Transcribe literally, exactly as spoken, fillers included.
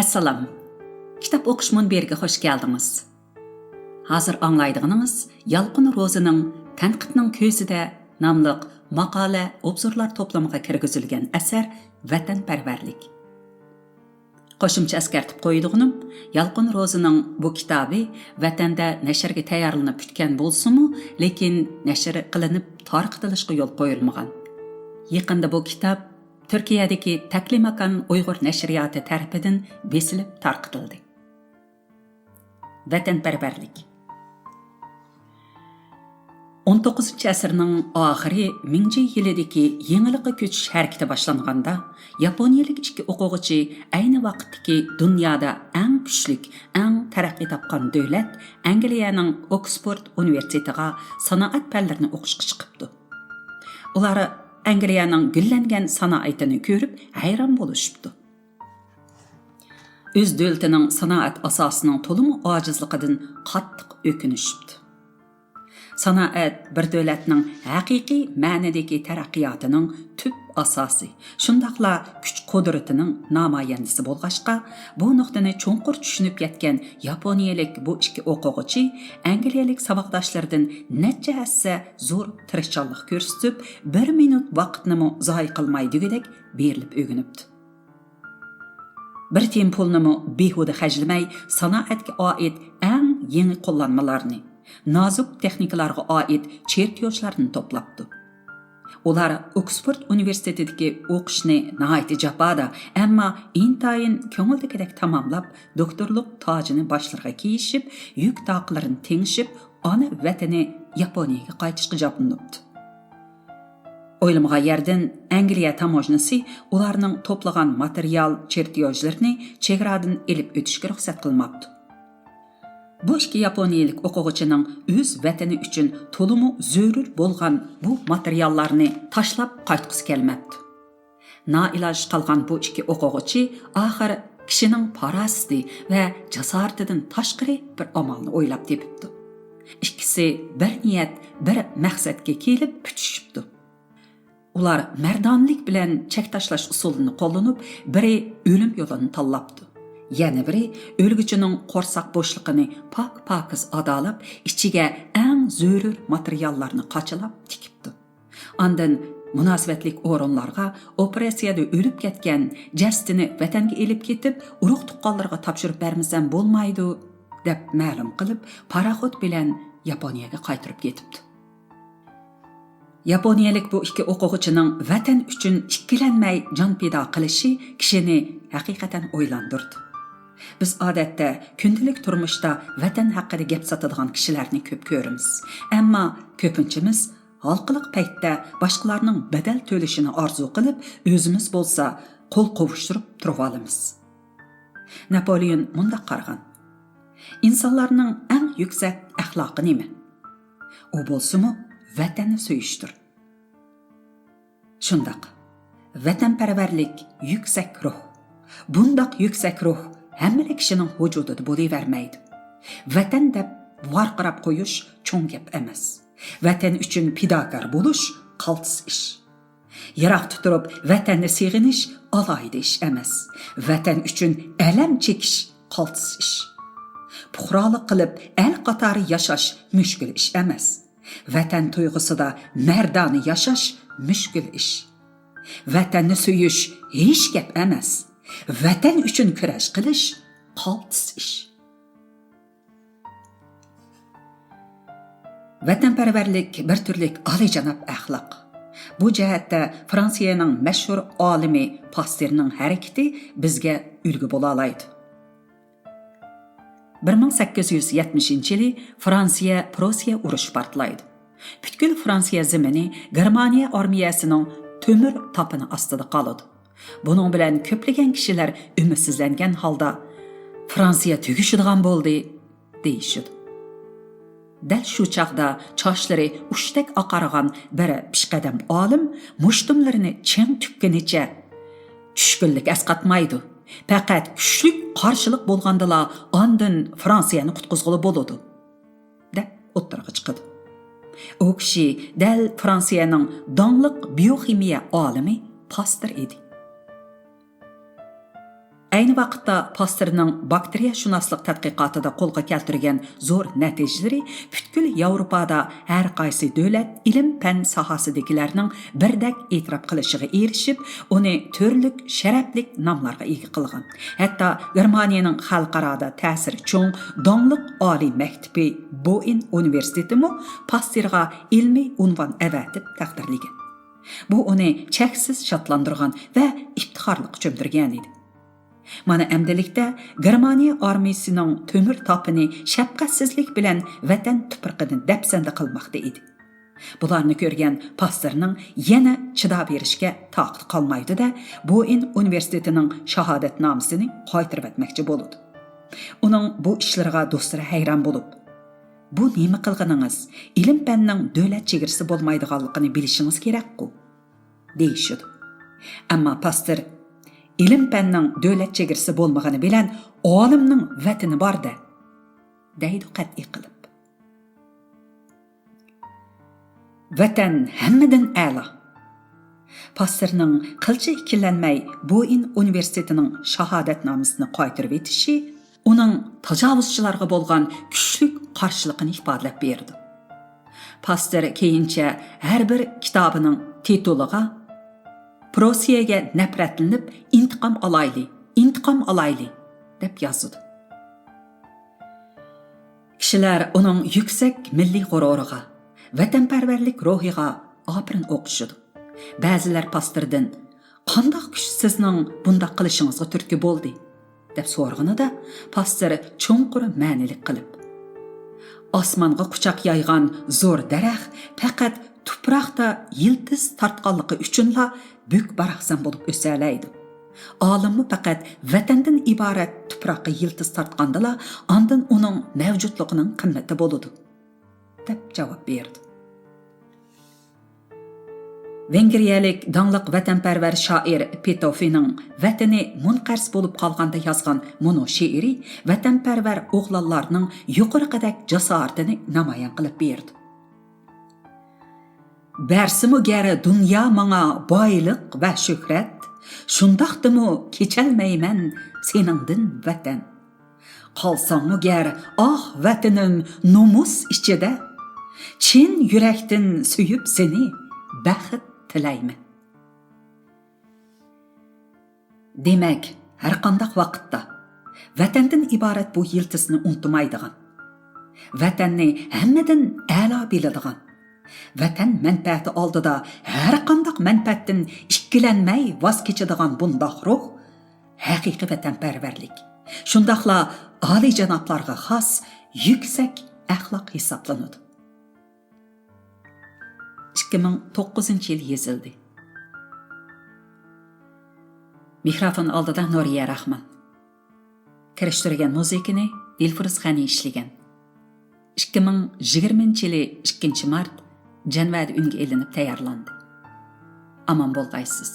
ئەسسالام. كىتاب ئوقۇش مۇنبىرىگە خۇش كەلدىڭىز. ھازىر ئاڭلايدىغىنىڭىز يالقۇن روزىنىڭ تەنقىدنىڭ كۆزىدە ناملىق ماقالە، ئوبزورلار توپلىمىغا كىرگۈزۈلگەن ئەسەر ۋەتەنپەرۋەرلىك. قوشۇمچە ئەسكەرتىپ قويىدىغىنىم، يالقۇن روزىنىڭ بۇ كىتابى ۋەتەندە نەشرگە تەييارلىنىپ پۈتكەن بولسىمۇ، لېكىن نەشر قىلىنىپ تارقىتىلىشقا يول قويۇلمىغان. يېقىندا بۇ كىتاب تۈركىيەدىكى تەكلىماكان ئۇيغۇر نەشرىياتى تەرىپىدىن بېسىلىپ تارقىتىلدى. ۋەتەنپەرۋەرلىك. ئون توققۇزىنچى ئەسىرنىڭ ئاخىرى، مىڭجى يىلىدىكى يېڭىلىققا كۆچۈش ھەرىكىتى باشلانغاندا، ياپونىيەلىك ئىككى ئوقۇغۇچى ئەينى ۋاقىتتىكى دۇنيادا ئەڭ كۈچلۈك، ئەڭ تەرەققىي تاپقان دۆلەت ئەنگلىيەنىڭ ئوكسفورد ئۇنىۋېرسىتېتىغا سانائەت پەنلىرىنى ئوقۇشقا چىقىپتۇ. ئۇلار ئەنگلىيەنىڭ گۈللەنگەن سانائىتىنى كۆرۈپ ھەيران بولۇشۇپتۇ. ئۆز دۆلىتىنىڭ سانائەت ئاساسىنىڭ تولىمۇ ئاجىزلىقىدىن قاتتىق ئۆكۈنۈشۈپتۇ. سانائەت بىر دۆلەتنىڭ ھەقىقىي مەنىدىكى تەرەققىياتىنىڭ تۈپ ئاساسى، شۇنداقلا كۈچ قۇدرىتىنىڭ نامايەندىسى بولغاچقا، بۇ نۇقتىنى چوڭقۇر چۈشىنىپ يەتكەن ياپونىيەلىك بۇ ئىككى ئوقۇغۇچى ئەنگلىيەلىك ساۋاقداشلىرىدىن نەچچە ھەسسە زور تىرىشچانلىق كۆرسىتىپ، بىر مىنۇت ۋاقىتنىمۇ زايە قىلماي دېگۈدەك بېرىلىپ ئۆگىنىپتۇ. بىر تىيىن پۇلنىمۇ بىھۇدە خەجلىمەي، سانائەتكە ئائىت ئەڭ يېڭى قوللانمىلارنى، نازۇك تېخنىكىلارغا ئائىت چېرتيوژلارنى توپلاپتۇ. ئۇلار ئوكسفورد ئۇنىۋېرسىتېتىدىكى ئوقۇشنى ناھايىتى جاپادا، ئەمما ئىنتايىن كۆڭۈلدىكىدەك تاماملاپ، دوكتورلۇق تاجىنى باشلىرىغا كىيىشىپ، يۈك تاقلىرىنى تېڭىشىپ، ئانا ۋەتىنى ياپونىيەگە قايتىشقا جاپلىنىپتۇ. ئويلىمىغان يەردىن ئەنگلىيە تاموژنىسى ئۇلارنىڭ توپلىغان ماتېرىيال چېرتيوژلىرىنى چېگرادىن ئېلىپ ئۆتۈشكە رۇخسەت قىلماپتۇ. بۇ ئىككى ياپونىيەلىك ئوقۇغۇچىنىڭ ئۆز ۋەتىنى ئۈچۈن تولىمۇ زۆرۈر بولغان بۇ ماتېرىياللارنى تاشلاپ قايتقۇسى كەلمەپتۇ. نائىلاج قالغان بۇ ئىككى ئوقۇغۇچى ئاخىر كىشىنىڭ پاراسىتى ۋە جاسارىتىدىن تاشقىرى بىر ئامالنى ئويلاپ تېپىپتۇ. ئىككىسى بىر نىيەت، بىر مەقسەتكە كېلىپ پۈتۈشۈپتۇ. ئۇلار مەردانىلىك بىلەن چەك تاشلاش ئۇسۇلىنى قوللىنىپ، بىرى ئۆلۈم يولىنى تاللاپتۇ. يەنە بىرى ئۆلگۈچىنىڭ قورساق بوشلۇقىنى پاك-پاكىز ئادالاپ، ئىچىگە ئەڭ زۆرۈر ماتېرىياللارنى قاچىلاپ تىكىپتۇ. ئاندىن مۇناسىۋەتلىك ئورۇنلارغا ئوپېراتسىيەدە ئۆلۈپ كەتكەن، جەسىتىنى ۋەتەنگە ئېلىپ كېتىپ، ئۇرۇق-تۇغقانلىرىغا تاپشۇرۇپ بەرمىسەم بولمايدۇ، دەپ مەلۇم قىلىپ، پاراخوت بىلەن ياپونىيەگە قايتۇرۇپ كېتىپتۇ. ياپونىيەلىك بۇ ئىككى ئوقۇغۇچىنىڭ ۋەتەن ئۈچۈن ئىككىلەنمەي جان پىدا قىلىشى كىشىنى ھەقىقەتەن ئويلاندۇردى. بىز ئادەتتە كۈندىلىك تۇرمۇشتا ۋەتەن ھەققىدە گەپ ساتىدىغان كىشىلەرنى كۆپ كۆرىمىز. ئەمما كۆپىنچىمىز ھالقىلىق پەيتتە باشقىلارنىڭ بەدەل تۆلىشىنى ئارزۇ قىلىپ، ئۆزىمىز بولسا قول قوۋۇشتۇرۇپ تۇرۇۋالىمىز. ناپولېئون مۇنداق قارىغان: ئىنسانلارنىڭ ئەڭ يۈكسەك ئەخلاقى نېمە؟ ئۇ بولسىمۇ ۋەتەننى سۆيۈشتۇر. شۇنداق، ۋەتەنپەرۋەرلىك يۈكسەك روھ. بۇنداق يۈكسەك روھ ھەممىلا كىشىنىڭ ۋۇجۇدىدا بولۇۋەرمەيدۇ. ۋەتەن دەپ ۋارقىراپ قويۇش چوڭ گەپ ئەمەس. ۋەتەن ئۈچۈن پىداكار بولۇش قالتىس ئىش. يىراقتا تۇرۇپ ۋەتەننى سېغىنىش ئالاھىدە ئىش ئەمەس. ۋەتەن ئۈچۈن ئەلەم چېكىش قالتىس ئىش. پۇقرالىق قىلىپ ئەل قاتارى ياشاش مۈشكۈل ئىش ئەمەس. ۋەتەن تۇيغۇسىدا مەردانە ياشاش مۈشكۈل ئىش. ۋەتەننى سۆيۈش ھېچ گەپ ئەمەس. ۋەتەن ئۈچۈن كۈرەش قىلىش قالتىس ئىش. ۋەتەنپەرۋەرلىك بىر تۈرلۈك ئالىيجاناب ئەخلاق. بۇ جەھەتتە فرانسىيەنىڭ مەشھۇر ئالىمى پاستېرنىڭ ھەرىكىتى بىزگە ئۈلگە بولالايدۇ. بىر مىڭ سەككىز يۈز يەتمىشىنچى يىلى فرانسىيە پروسىيە ئۇرۇشى پارتلايدۇ. پۈتكۈل فرانسىيە زېمىنى گېرمانىيە ئارمىيەسىنىڭ تۆمۈر تاپىنى ئاستىدا قالىدۇ. بۇنىڭ بىلەن كۆپلىگەن كىشىلەر ئۈمىدسىزلەنگەن ھالدا، «فرانسىيە تۈگىشىدىغان بولدى» دېيىشىدۇ. دەل شۇ چاغدا چاچلىرى ئۇچتەك ئاقارغان بىر پېشقەدەم ئالىم مۇشتۇملىرىنى چىڭ تۈگكىنىچە، «چۈشكۈنلۈك ئەسقاتمايدۇ. پەقەت كۈچلۈك قارشىلىق بولغاندىلا ئاندىن فرانسىيەنى قۇتقۇزغىلى بولىدۇ» دەپ ئوتتۇرىغا چىقىدۇ. ئۇ كىشى دەل فرانسىيەنىڭ داڭلىق بىيوخىمىيە ئالىمى پاستېر ئىدى. ئەينى ۋاقىتتا پاستېرنىڭ باكتېرىيەشۇناسلىق تەتقىقاتىدا قولغا كەلتۈرگەن زور نەتىجىلىرى پۈتكۈل ياۋروپادا ھەر قايسى دۆلەت ئىلىم-پەن ساھەسىدىكىلەرنىڭ بىردەك ئېتىراپ قىلىشىغا ئېرىشىپ، ئۇنى تۈرلۈك شەرەپلىك ناملارغا ئىگە قىلغان. ھەتتا گېرمانىيەنىڭ خەلقئارادا تەسىرى چوڭ، داڭلىق ئالىي مەكتىپى بوئېن ئۇنىۋېرسىتېتىمۇ پاستېرغا ئىلمىي ئۇنۋان ئەۋەتىپ تەقدىرلىگەن. بۇ ئۇنى چەكسىز شادلاندۇرغان ۋە ئىپتىخارلىققا چۆمدۈرگەن ئىدى. مانا ئەمدىلىكتە گېرمانىيە ئارمىيىسىنىڭ تۆمۈر تاپىنى شەپقەتسىزلىك بىلەن ۋەتەن تۇپرىقىنى دەپسەندە قىلماقتا ئىدى. بۇلارنى كۆرگەن پاستېرنىڭ يەنە چىداۋېرىشكە تاقىتى قالمايدۇ-دە، بوئېن ئۇنىۋېرسىتېتىنىڭ شاھادەتنامىسىنى قايتۇرۇۋەتمەكچى بولىدۇ. ئۇنىڭ بۇ ئىشلىرىغا دوستلىرى ھەيران بولۇپ، «بۇ نېمە قىلغىنىڭىز؟ ئىلىم-پەننىڭ دۆلەت چېگرىسى بولمايدىغانلىقىنى بىلىشىڭىز كېرەكقۇ؟» دېيىشىدۇ. ئەمما پاستېر، «ئىلىم-پەننىڭ دۆلەت چېگرىسى بولمىغىنى بىلەن ئالىمنىڭ ۋەتىنى بار-دە» دەيدۇ قەتئىي قىلىپ. ۋەتەن ھەممىدىن ئەلا. پاستېرنىڭ قىلچە ئىككىلەنمەي بوئېن ئۇنىۋېرسىتېتىنىڭ شاھادەتنامىسىنى قايتۇرۇۋېتىشى ئۇنىڭ تاجاۋۇزچىلارغا بولغان كۈچلۈك قارشىلىقىنى ئىپادىلەپ بېرىدۇ. پاستېر كېيىنچە ھەر بىر كىتابىنىڭ تىتۇلىغا «پروسىيەگە نەپرەتلىنىپ ئىنتىقام ئالايلى، ئىنتىقام ئالايلى» دەپ يازىدۇ. كىشىلەر ئۇنىڭ يۈكسەك مىللىي غۇرۇرىغا، ۋەتەنپەرۋەرلىك روھىغا ئاپىرىن ئوقۇشىدۇ. بەزىلەر پاستېردىن، «قانداق كۈچ سىزنىڭ بۇنداق قىلىشىڭىزغا تۈرتكە بولدى؟» دەپ سورىغىنىدا، پاستېر چوڭقۇر مەنىلىك قىلىپ، «ئاسمانغا قۇچاق يايغان زور دەرەخ پەقەت تۇپراقتا يىلتىز تارتقانلىقى ئۈچۈنلا بۈك-باراقسان بولۇپ ئۆسەلەيدۇ. ئالىممۇ پەقەت ۋەتەندىن ئىبارەت تۇپراققا يىلتىز تارتقاندىلا ئاندىن ئۇنىڭ مەۋجۇتلۇقىنىڭ قىممىتى بولىدۇ» دەپ جاۋاب بېرىدۇ. ۋېنگرىيەلىك داڭلىق ۋەتەنپەرۋەر شائىر پېتوفىنىڭ ۋەتىنى مۇنقەرز بولۇپ قالغاندا يازغان مۇنۇ شېئىرى ۋەتەنپەرۋەر ئوغلانلارنىڭ يۇقىرىقىدەك جاسارىتىنى نامايان قىلىپ بېرىدۇ. «بەرسىمۇ گەر دۇنيا ماڭا بايلىق ۋە شۆھرەت، شۇنداقتىمۇ كېچەلمەيمەن سېنىڭدىن ۋەتەن. قالساڭمۇ گەر، ئاھ، ۋەتىنىم، نومۇس ئىچىدە، چىن يۈرەكتىن سۆيۈپ سېنى بەخت تىلەيمەن.» دېمەك، ھەرقانداق ۋاقىتتا ۋەتەندىن ئىبارەت بۇ يىلتىزنى ئۇنتۇمايدىغان، ۋەتەننى ھەممىدىن ئەلا بىلىدىغان، ۋەتەن مەنپەئەتى ئالدىدا ھەرقانداق مەنپەئەتتىن ئىككىلەنمەي ۋاز كېچىدىغان بۇنداق روھ ھەقىقىي ۋەتەنپەرۋەرلىك، شۇنداقلا ئالىيجانابلارغا خاس يۈكسەك ئەخلاق ھېسابلىنىدۇ. ئىككى مىڭ توققۇزىنچى يىل يېزىلدى. مىكروفون ئالدىدا نۇرىيە راخمان. كىرىشتۈرگەن مۇزىكىنى دىلفۇرۇز غەنى ئىشلىگەن. ئىككى مىڭ يىگىرمىنچى يىلى ئىككىنچى مارت، جەنۋەدە ئۈنگە ئېلىنىپ تەييارلاندى. ئامان بولغايسىز.